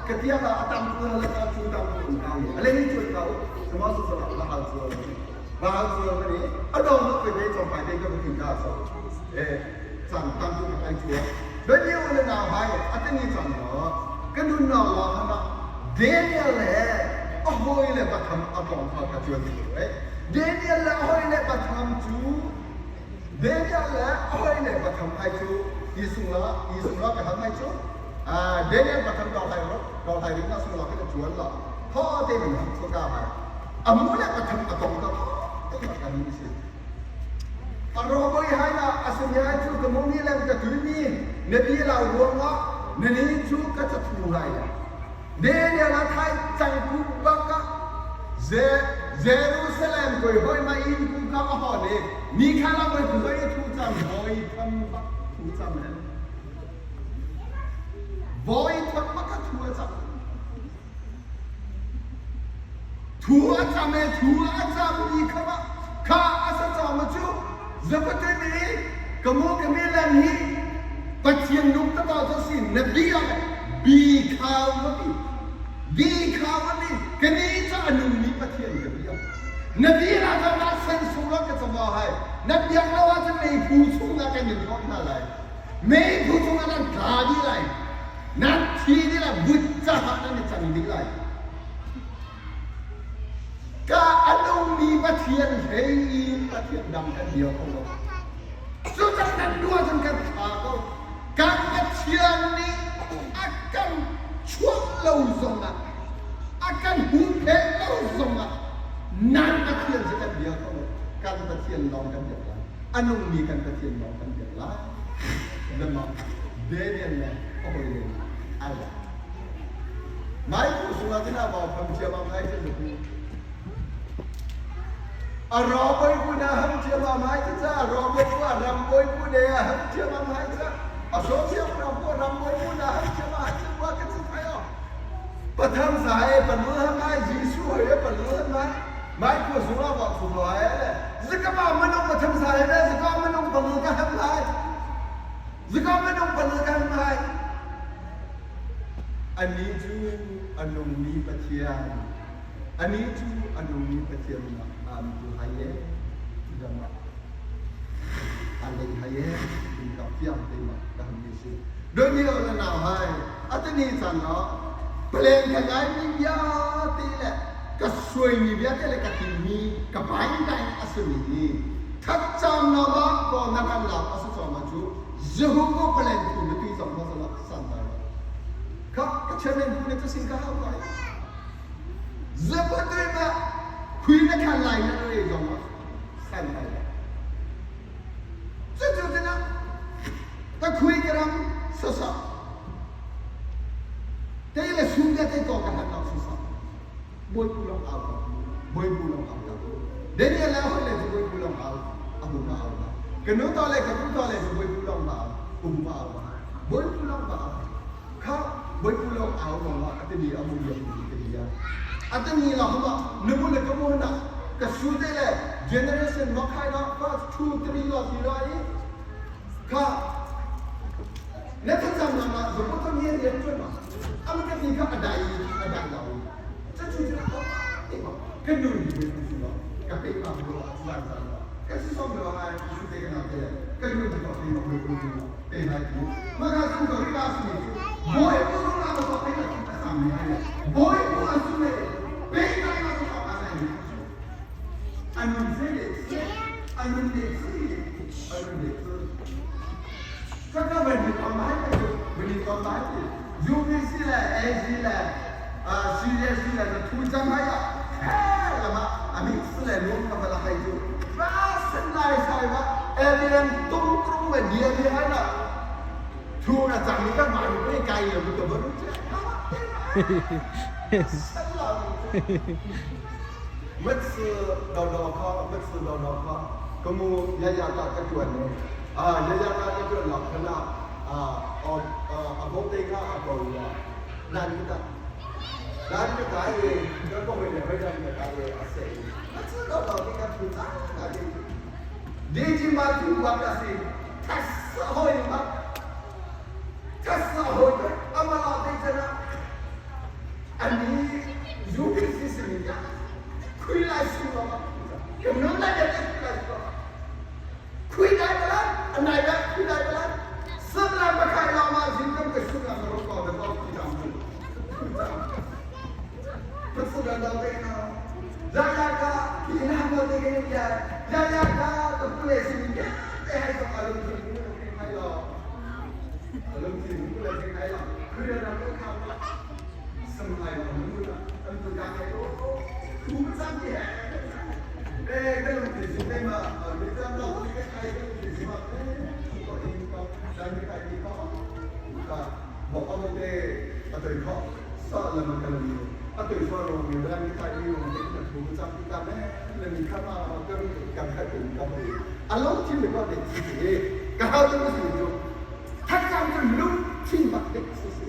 Ka tiang ah a tang tu hal ka chu tang tu ka yi. Ale ni chu ka u. Sama su sama ba hal chu. Ba hal chu ka ni. A dong no pe pe chong pai te ka bu kin ka so. Eh cang tang tu ka kai chu. Don ni u le na hai atani cang no. Ka nun na la hana Daniel le a hoi le patham a tong kha ka chuan ti eh. Daniel le a hoi le patham cu Daniel le a hoi le patham ai cu ti sung la ti sung la ka ham ai cu Daniel patham dor hai ro dor hai ring na sung la ka chuan la tho te min ham chu ka hai amu le patham a tong ka tho te ka ni si Aroboi hai na asumi hai cu ka mumi lem ka tui mi na bi lau ruang ah na ni cu ka cathu hai la Daniel a thai cang ku bak ah Jerusalem koi hoi ma in ku ka a ho ne ni kha la koi ku hoi thu cham voi tham bak thu cham hen voi tham bak ka thu a cham Thu a cam e thu a cam mi kha ma kha a sa cawm cu zapate mi ka mu ka mi lan hi Pathian nung ta ba cho si na bi ah bi khao ma bi bi khao ma bi ka ni cha anung mi Pathian ka bi ah na bi la cha ma sen sung lo ka cha hai na biak lo ah cun mei phu chung ah kan in hrawk hna lai mei phu chung ah nan tla dih lai Nan thi dih lai, but caah nan i cang dih lai. Ka a nungmi Pathian hlei in Pathian dang kan bia kho lo. Cucang nan duh ahcun kan ṭha ko. Kan Pathian nih a kan chuah lo zongah, a kan huhphenh lo zongah nan Pathian cu kan bia kho lo. Kan Pathian lawng kan biak lai. A nungmi kan Pathian lawng kan biak lai. Lamah Daniel le a hawile nih an lak. Mai ku sungah cun a vau pham ciammam ai cu ku. A ro boi ku na ham ciammam ai cu ca ro boi ku a ram boi ku ne a ham ciammam ai ca a so siam ram ku ram boi ku na ham ciammam ai cu wa ka cu thai o. Patham sa e panu ham ai Jesu hoi e panu ham ai mai ku sungah wa khu lo ai le zikama manung patham sa e le zikama manung panu ka ham lai. Zika minung pal kan ngai. Anih cu a nungmi Pathian. Anih cu a nungmi Pathian nak am tu hai ye. Dam ah a lei hai ye. Tin ka fiang te ma ka ham mi si. Doni o na nau hai. Atani cang no. Plen ka ngai mi bia te le ka suai mi bia te le ka tin mi ka pai dai asimi ni. Thakcam na va ko na kan lak a si cawma cu Jehovah palen thu na tui zong ma zalak san lai lo. Kha ka chairman pu ne cu sin ka hau kai. Zepa tui ma khui na khan lai na re zong ma san lai lo. Cu cu tina ka khui ka ram sasa. Te le sum te te ko ka han lak sasa. Bawipu lawng au ka Bawipu lawng au ka Daniel le hoi le cu Bawipu lawng au a bu ma au ka ka nu ta le ka pu ta le cu Bawipu lawng ma au u ma au ma Bawipu lawng ma au kha Bawipu lawng au lawng ma atani amu liam ni ka dia atani la hama numu le ka mu na ka su te le generation ma khai na first 2 3 la ti la i kha na thlacam nak ah zapo mi rian ṭuan ma am ka ti kha a dai a dai lo cucu cu a ma ka nu ni ve ku su ka pe ma bu a chuan cang lo ka si som lo ai su te ka na te ka nu ti ko pe ma bu ku su pe hai ku ma ka su ko ka su ni boy bu su na ko pe ka ka sam ni ai boy bu a su ne pe ka na ko ka sai ni anun se le se anun le se anun le se 这个问题讲来的问题讲来的，UPC 嘞、AC 嘞、啊 CJC 嘞，是土将来呀，哎了嘛，啊名次嘞，弄个不拉还就，发生来才嘛，哎别人东东的厉厉害了，突然长一个马路被盖了，不得不这样，每次到老考，每次到老考，咁我日日打个转呢，啊，日日打个转落去啦，啊，哦，啊，阿公地卡阿公啊，难得，难得打嘢，咁我哋去难得打嘢阿四，我知道老地卡出渣那啲，你今晚听话个是，太死好嘛，太死好，阿妈老地真啊。do te no. Ya ya ka ki na mo te ke ya ya ya ka ka pu le sin ke te hai so alung thin ku le khai lo. Alung thin ku le khai lo. Ku le na ko kha ma sam hai lo nu na am tu ka kai o thu sam ki he. Eh ka lung thin sin te ma mi tam lo ku ke khai ka lung thin sin ma ko in ko dan kai ni ko ka mo ko te atoi kho sa la ma ka mi atoi so ro mi ran ni kai ni ro te ka thu cham ti ta me le mi kha ma ka mi ka kha te ka me alo thin le ko te chi ti ka ha tu si ju thak cham chu lu thin bak te si si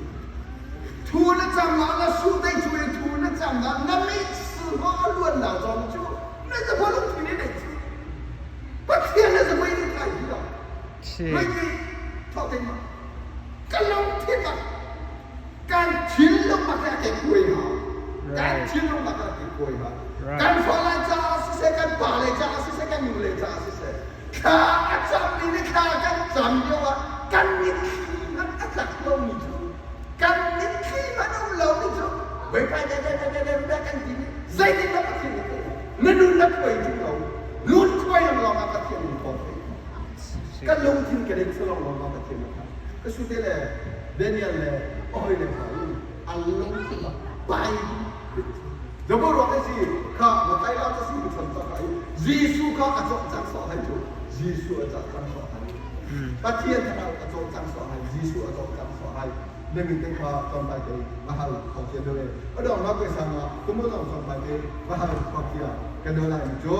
thu na cham la na su te chu thu na cham la na mi su ho luan la zong chu na za pho lu thin ni te chi Pathian na za mai ni thai hi lo mai ni tho te ma kan lungthin ah kan thinlung bak a ke kuai ha kan thinlung bak a ke kuai ha kan fale caah siseh, kan pale caah siseh, kan nule caah siseh, thla a cammi nih thla kan cam lio ah kan mitthli hmanh a tlak lomi cu, kan mitthli hmanh a um lomi cu Bawipa de de de de de kan ti mi zeitin dah Pathian nih theih na nun na khuai ṭung lo nun khuai lawnglawng ah Pathian in thawng theih. Kan lungthin kan in salong lawng ma Pathian na ka su te le Daniel le oi le hna in an lungthin ah pai Zabo ruang si kha na tai la ta si ku cham cha kai Jesu kha a cawk cang so hai chu Jesu a cawk cang so hai Pathian thlarau a cawk cang so hai Jesu a cawk cang so hai na mi te kha ton pai te mahal khok chia do e adong ma ko sang ma kumo dong son pai te mahal khok chia kan do lai chu.